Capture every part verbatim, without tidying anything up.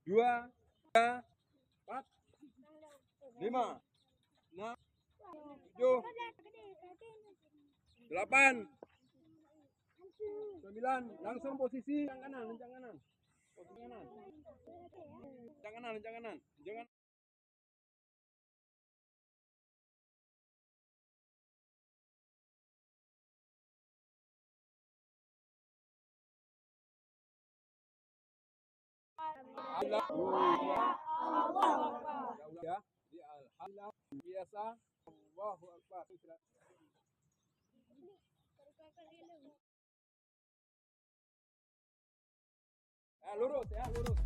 dua, tiga, empat, lima, enam, tujuh, delapan, sembilan. Langsung posisi lencang kanan, lencang kanan. Posisi kanan. Lencang kanan, lencang kanan. Jangan Allahu Akbar. Ya, di Alhamdulillah, biasa. Allahu Akbar. Ya, lurus, ya, lurus.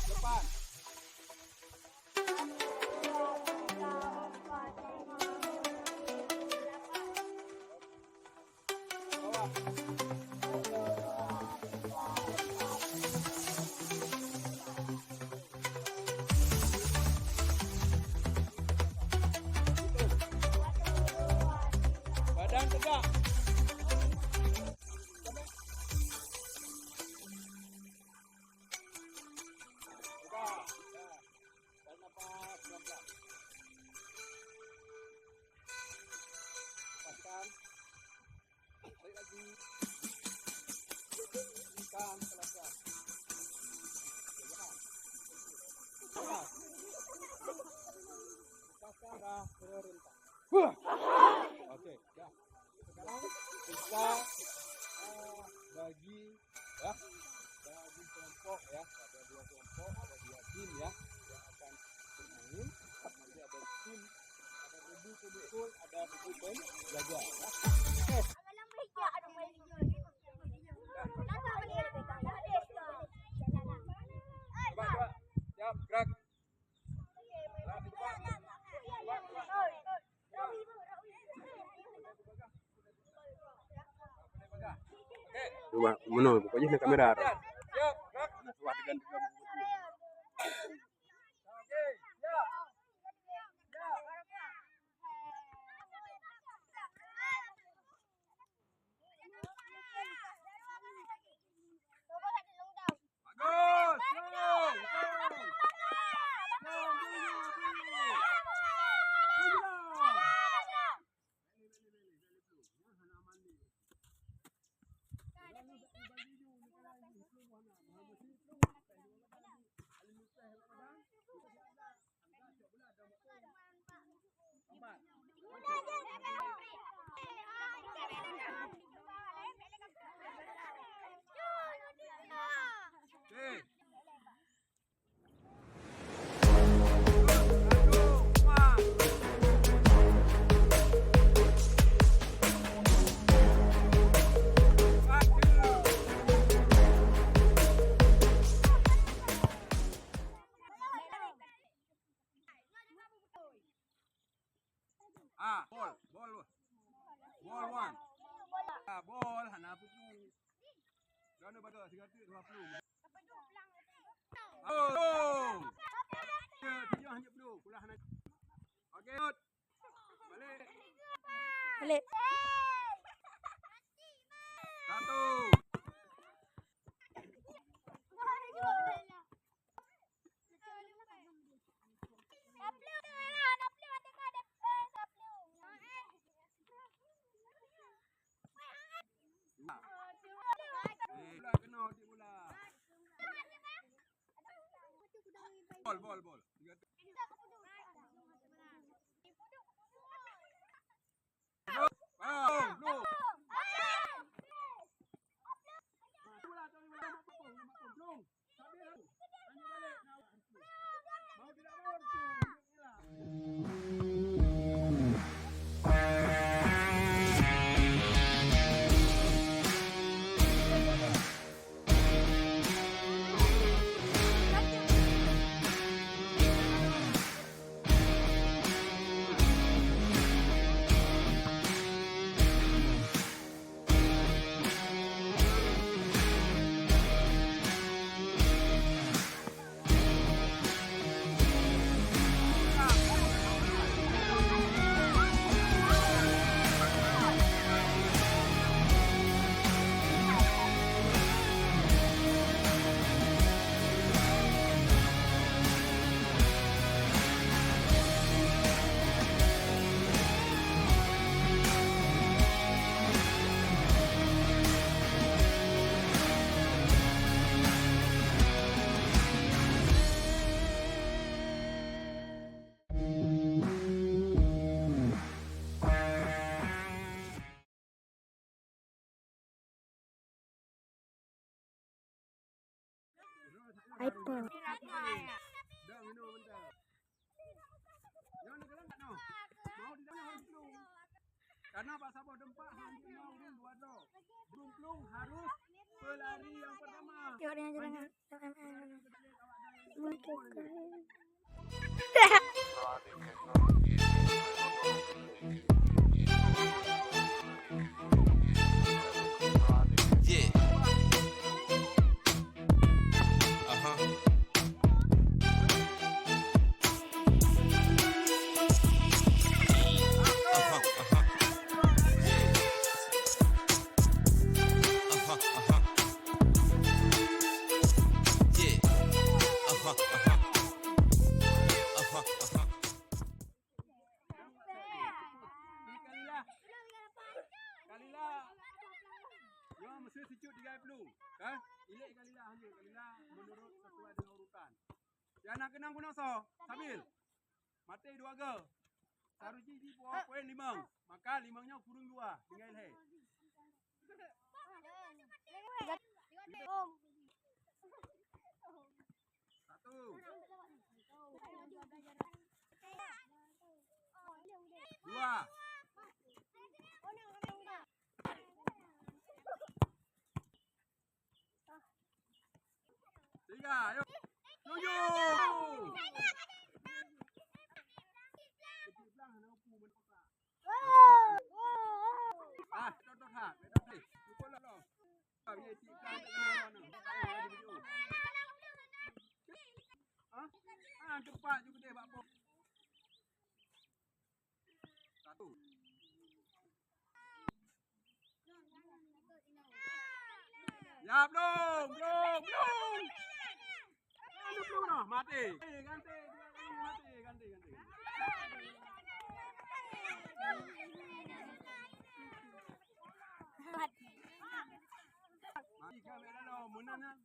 Depan. Badan tegak. Tarik nafas pelan-pelan. Lepaskan. Tarik lagi. Tekan, pelan-pelan. Okey, tahan. Lepaskan dah, terus rentang. Okey, dah. Sekarang kita, ah, bagi, ya, bagi kelompok, ya, ada dua kelompok, ada dua tim, ya, yang akan bermain. Nanti ada tim, ada tujuh pemukul, ada tujuh penjaga, ya. Okey. Coba, coba. Siap, gerak. Cuba, meunoe, pokoknya na kamera. Nah, cuba tekan, tekan. Ah, bol, bol. Bol, wan. Ah, bol, hana peue. Dua puluh, tiga puluh, dua puluh. Oh, oh. Ya, tujuh hanya penuh. Kulah hana. Okey, Ut. Balik. Balik. Satu. Bol, bol, bol. Hyper. Dah, minum bentar. Jangan nak galak, nak, noh. Mau di dalam harus dulu. Karena bak saboh teumpat hanya ureueng dua droe. Burung plueng harus pelari yang pertama. Tengok dengan jalan. Mantap, kan? Yeah. Aha. Aha, aha. Aha, aha. Yeah. Aha, aha. Aha, aha. Kalila. Kalila. Nyoe meusé sicut tiga puluh. Kan? Ilek Kalila hanya. Kalila menurut sesuai dengan urutan. Nyang na keunong keunoe soe? Sabil. Maté dua go. Saruji jipoh poin limong. Maka limong nyoe kureueng dua. Tinggai lhèe. Satu. Dua. Tiga, ayo. Tujuh. Ah, tot, tot, ha, tot, ha. Cukup lah, belum? Ah, ni cik kan tak kenal mana. Ah, ah, cepat juga deh, Pak Bos. Satu. Ya, belum, belum, belum. Belum, belum dah, mati. Eh, ganti, ganti, ganti, ganti. Mati kami dah, menang, ah.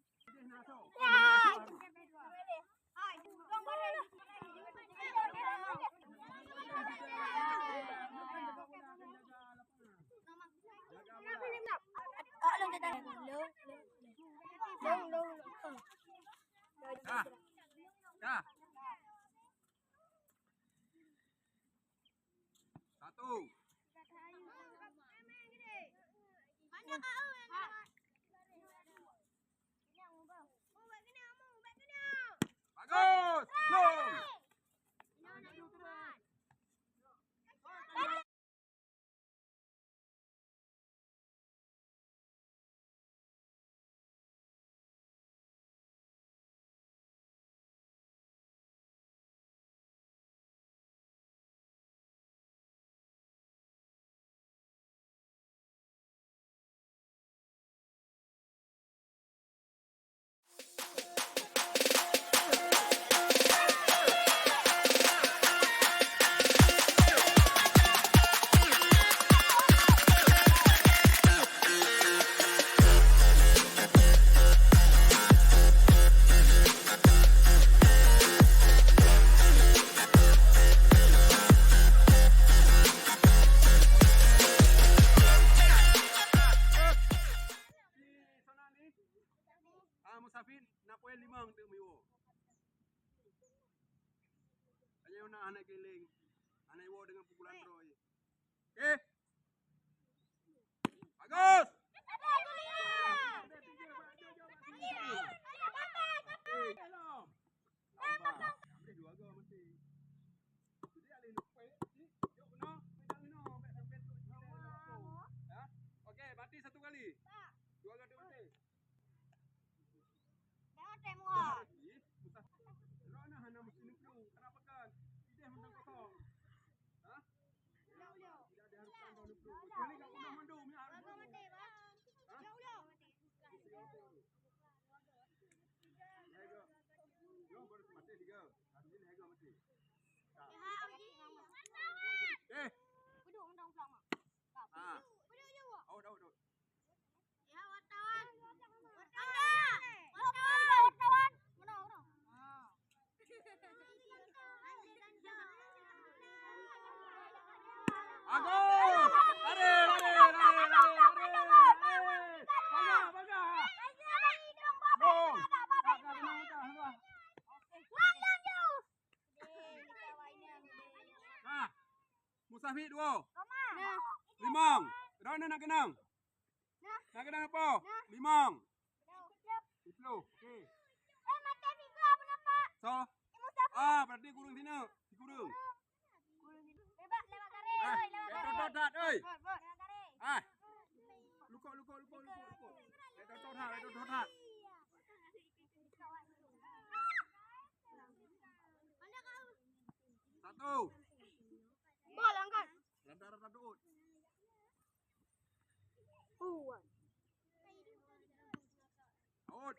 Dah. Dah. Satu. Bagus. Gol. Ah, Musafir, na poin limong teuk meuwoe. Hanya na hana keuléng, hana iwoe deungon pukulan droe. Oke. Bagus. Oke, dalam. Tambah. Ambil dua go mati. Jadi, alih lupa. Jok kena, pegang kena, bek sampai tu. Ya. Oke, mati satu kali. Dua go mati. Dah mati mua. Ih, susah. Rona hana mesti nuklu. Kenapa kan? Ideh mentang kosong. Hah? Tidak diharuskan kau nuklu. Kecuali kat rumah mandum, ya, harus nuklu. Hah? Lhèe go. Yo, baru mati tiga. Habis ni lhèe go mati. Eh. Ah. Out, out, out. Ya, wartawan. Wartawan. Wartawan. Mana orang? Ah. Agus! Lari, lari, lari, lari, lari, lari! Baga, baga! Bom! Tak, tak, tak, tak. Taufik dua. Limong. Droeneuh na keunong. Na keunong apa? Limong. Siplôh. Okey. So. Ah, berarti kureueng sineuk. Sikureueng. Eh, lewat garéh, oi, lewat garéh. Lewat garéh. Ah. Lukok, lukok, lukok, lukok, lukok. Eh, totot that, eh, totot that. Satu. Gol angkat. Rada-rada duut. Out.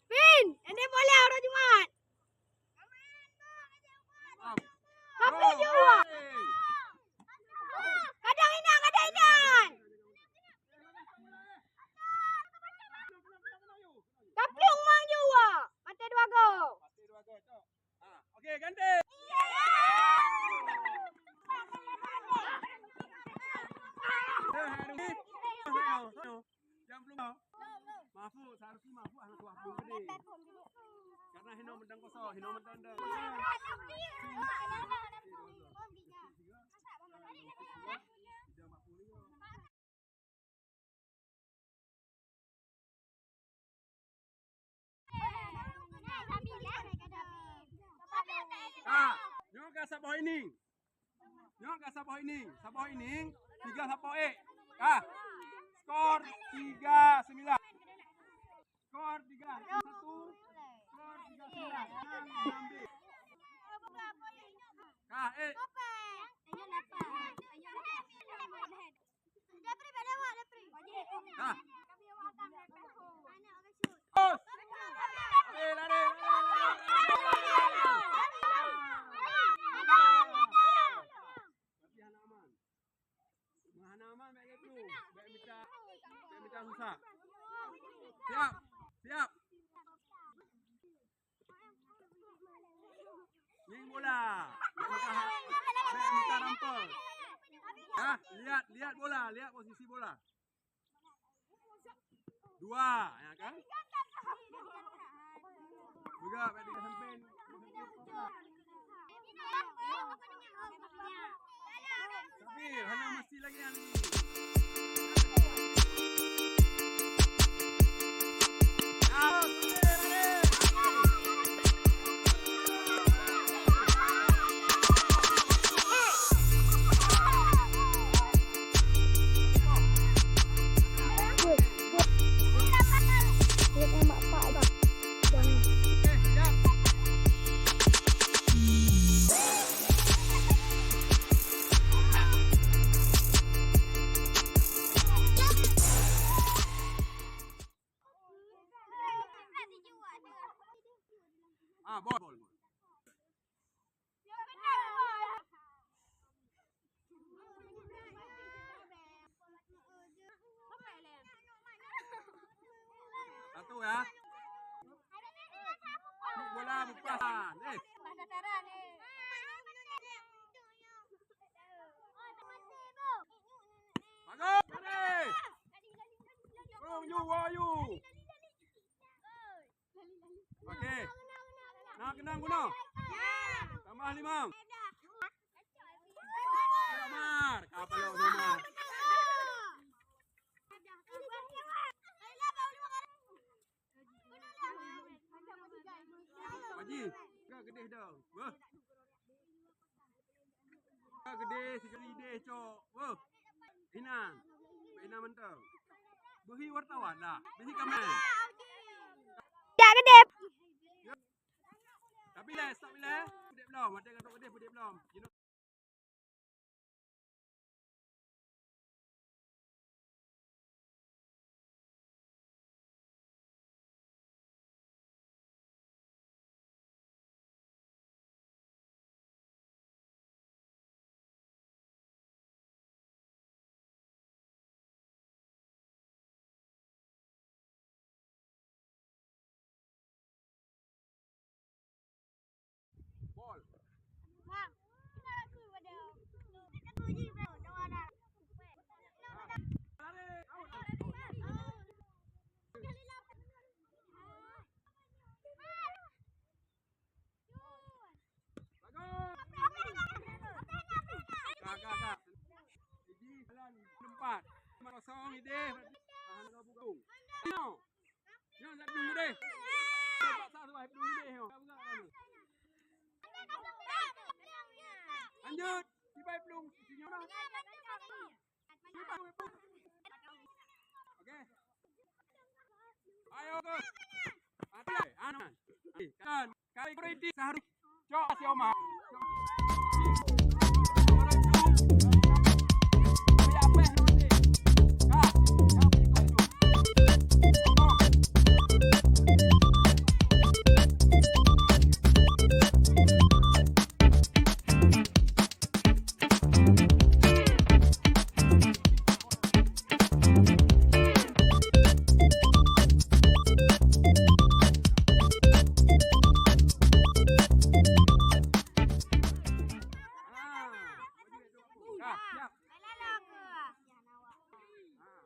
Pin, ini boleh hari Jumat. Kamu jua. Kadang inang, kadang inang. Kaplueng mang jua. Mate dua go. Ah, okey, ganti. Jam belum. Mahfud, seharusnya Mahfud anak Tuah belum gede. Karena hino mentang kosong, hino mentang dah. Ah, nyoe ka saboh ining. Nyoe ka saboh ining. Saboh ining, tiga sapo ék. Ah, skor tiga sembilan. Skor tiga satu. Skor tiga sembilan. Enam, enam B. Ah, ék. Hah. Terus. Lari, lari, lari, lari, lari. Tapi hana aman. Hana aman, baik gitu. Baik mita, baik mita susah. Siap. Siap. Ngieng bola. Bèk mita, bèk mita rampok. Hah, lihat, lihat bola, lihat posisi bola. Dua, ya kan? Juga, bèk disampein. Sabir, hana mesti lagi yang ni. Ah, bol, bol, bol. Satu ya. Bola bupasan. Eh. Bagus, ready. Turun, you, wah, you. Okey. Nah, keunong guna. Tambah limong. Mar, kapal lo Mar. Haji, ka gedeh dah. Wah. Ka gedeh, sikali deh, cok. Wah. Inan. Inan mantap. Beuhi wartawan dah. Beuhi kamera. Tak gedeh. Tapi leh, stop leh. Pedek belum. Ada kata pedek, pedek belum. You know. Bol. Bang. Idéh. Ah, hana buka. Nyoe. Nyoe, sat dulu deh. Paksa tu, hai dulu deh, nyoe. Lanjut. Sibai pelung. Sini orang. Sibai pelung. Oke. Ayo, Gus. Hati, anu. Kan. Kali security seharus cok si Oma. Ah, siap. Ah,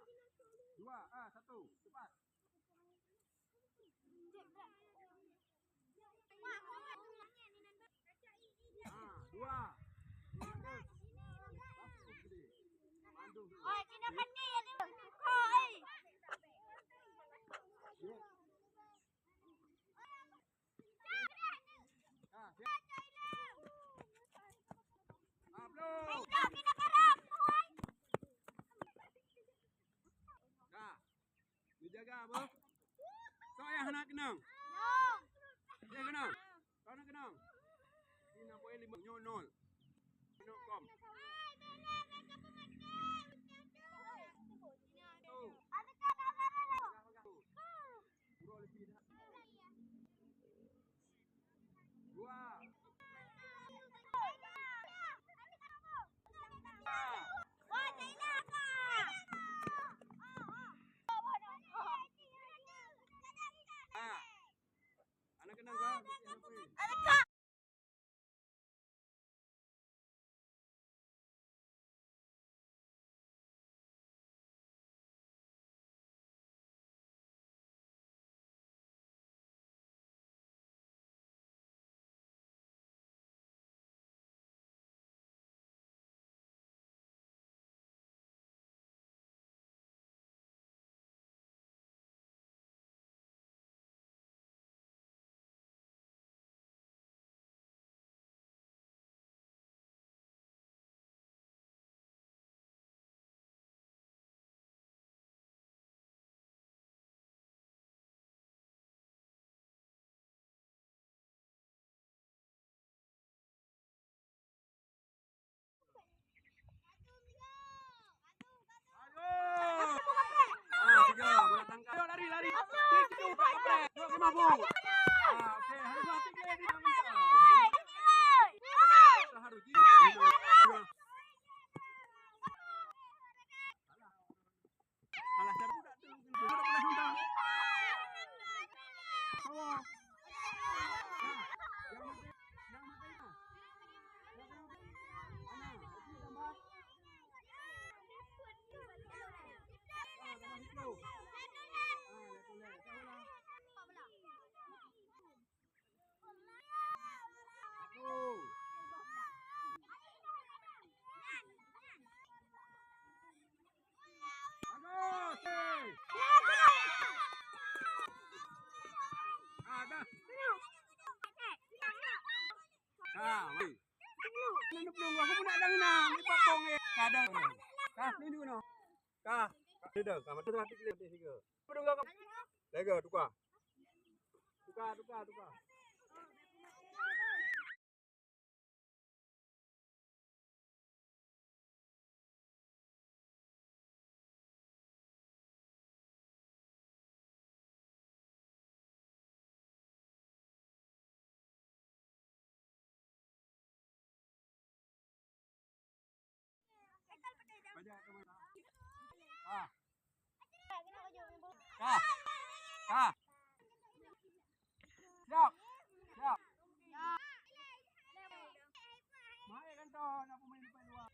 dua, ah, satu, cepat. Ah, dua. Oi, kena kena ya tu. Oi. Nah, dijaga apa? Sok yang hana kenang. Yang kenang. Kau nak kenang. Ini namanya lima. Nyoe nol. Nol kom. Tuh. Dua. Ah. Anak kenal kah? Ah, tiga, bola tangkap. Ayo, lari, lari. Tik, tik, empat, empat. Dua, lima, bu. Ah, okey. Harus dua, tik, tik, tik. Harus. Alah, siapa budak tu? Budak pernah sudah. Hawa. Nah, yang mati, yang mati itu. Yang mati. Mana? Itu tambah. Ah, tambah sepuluh. Ah, dah boleh. Dah boleh. Ka, wei. Ka, tunjuk noh. Ka, tunjuk noh. Ka, mata hati klik tiga. Lega, tuka. Tuka, tuka, tuka. Ah. Ka. Ka. Siap. Siap. Mai kan tu, nak pemain depan luar.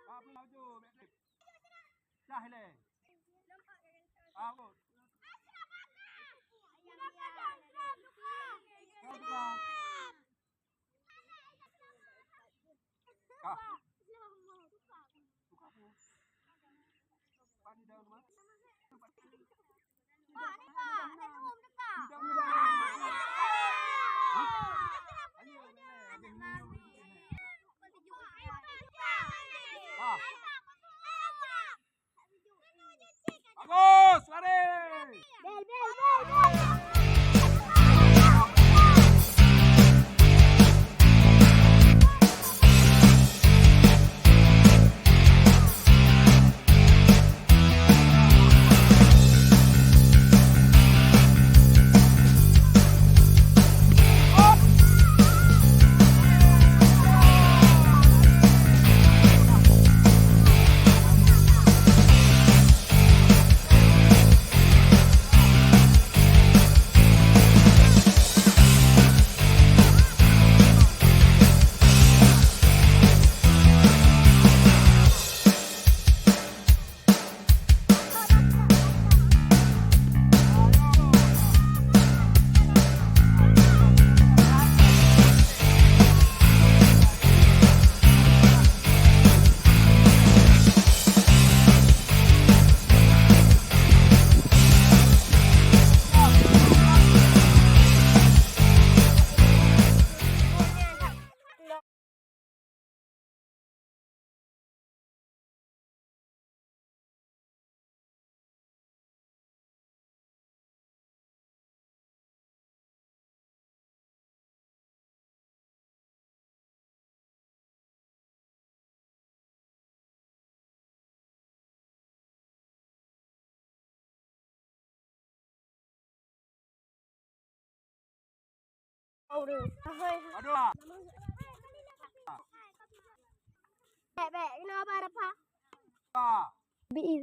Ka, pun laju, back trip. Dah, le. Ah, bagus. Ka, tuka. Ka. Bagus, lari! Aduh. Bèk, bèk, keunoe ba, Rafa. Ba. Bi i.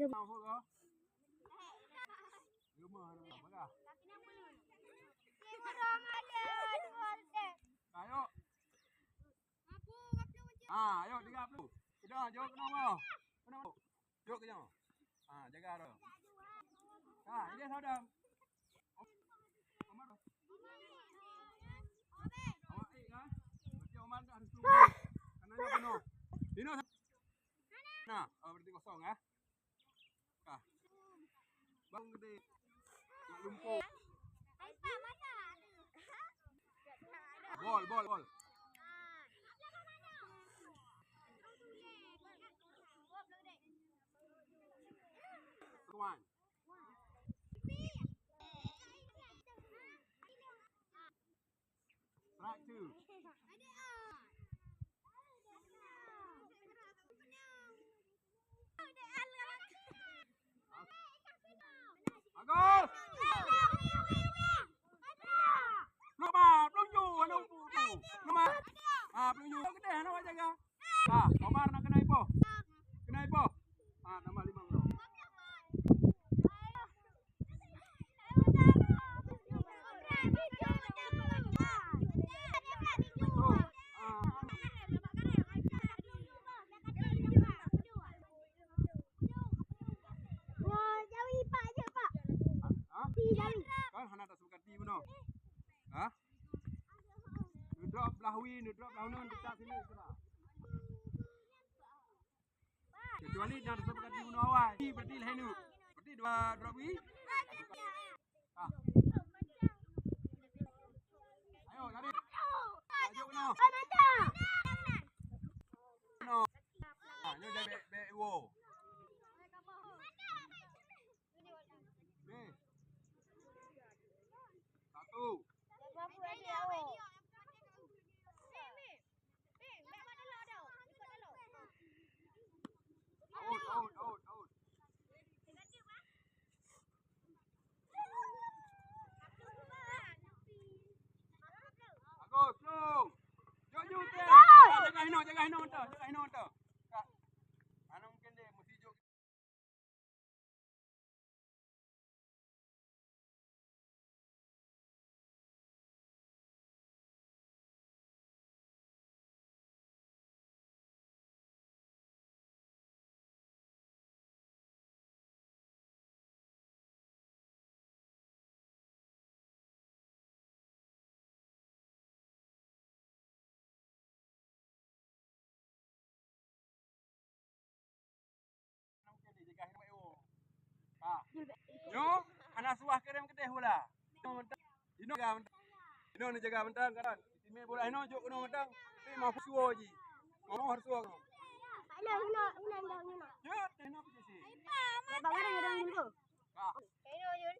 Ayo. Ah, ayo, tiga puluh. Sudah, jawab keunoe. Keunoe. Jok keu nyoe. Ha, jaga tu. Ha, ini saudara. Omar. Omar, eh, kan? Berarti Omar dah harus tunggu. Karena dia penuh. Dino. Nah, oh, berarti kosong, ya. Ah. Bang gede. Nak lumpur. Bol, bol, bol. Tuan. Strike two. Bagus. Luma, pelunju, anu, pelunju. Luma. Ah, pelunju. Keudeh, anu, awak jaga. Ah, Omar nak kena ipoh. Kena ipoh. Ah, tambah lima orang. Kan hana taseukat di bunoe. Ha? Neudrop blah wie, neudrop blah uneun, teutak sinoe keudroe. Kecuali nyang teuseukat di bunoe awai. Berarti lhèe neuk. Berarti dua drop wie. Ah. Ayo, lari. Laju keunoe. Keunoe. Ah, nyoe jadi bèk, bèk wo. Ni. Satu. Out, out, out, out. Bagus, slow. Jok, jok, jok. Jaga hinoe, jaga hinoe, jaga hinoe. Aneuk mungkin dia mesti jok. Nyoe hana suah kirém keudeh bola. Inoe jaga mantong. Inoe jaga mantong kan. Timé bola inoe jok keunoe mantong. Tapi mau suah ji. Mau harus suah. Inoe, inoe, inoe, inoe, inoe. Ya, inoe apa sih? Abang ada yang dulu. Ah. Inoe, inoe.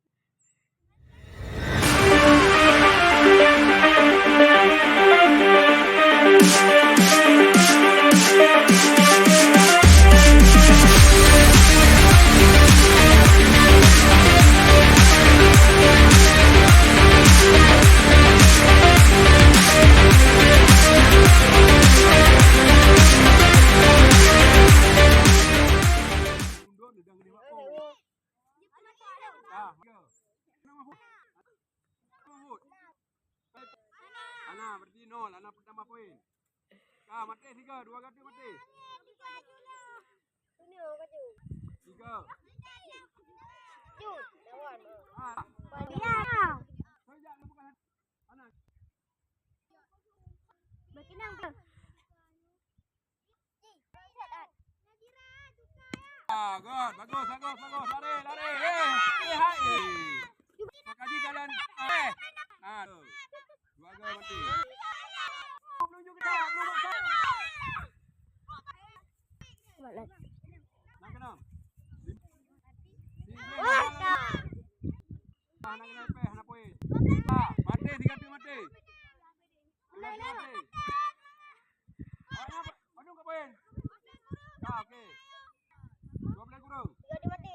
Ana, berarti nol. Ana tambah poin. Ka, maté tiga, dua gata maté. Tiga. Ah. Ana. Ah, good. Bagus, bagus, bagus. Lari, lari. Eh, eh, hai. Eh. Maka di jalan. Eh. Ah, tu. Dua gol mati. Nak kena. Ah, nak kena peh, nak poin. Ah, mati, tiga tu mati. Tiga tu mati. Ah, nak, aduh, kat poin. Ah, okey. Dua belas kurang. Tiga tu mati.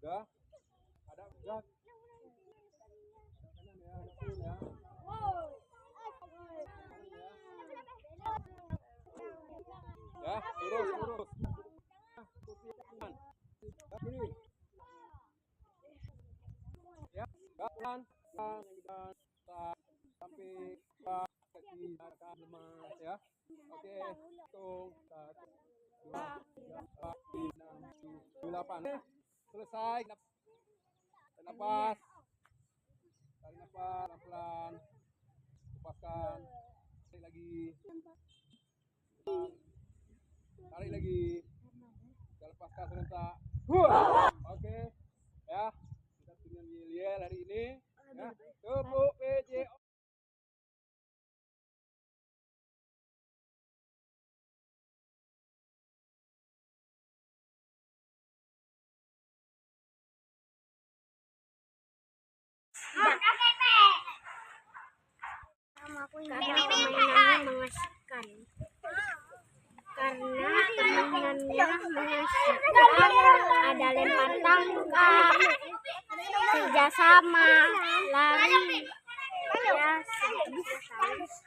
Dah? Ada, dah. Ya, lurus, lurus. Ya, pelan, pelan, pelan. Sampai kaki lemas, ya. Okey, hitung. Satu, dua, tiga, empat, lima, enam, tujuh, lapan. Selesai. Tarik nafas. Tarik nafas pelan-pelan. Lepaskan. Tarik lagi. Tarik lagi. Kita lepaskan serentak. Huh. Okey. Ya. Kita dengan Yel hari ini. Ya. Tepuk P J. Karena permainannya mengasihkan. Karena permainannya mengasihkan. Ada lempar tangkap, kerjasama, lari. Ya, seperti itu.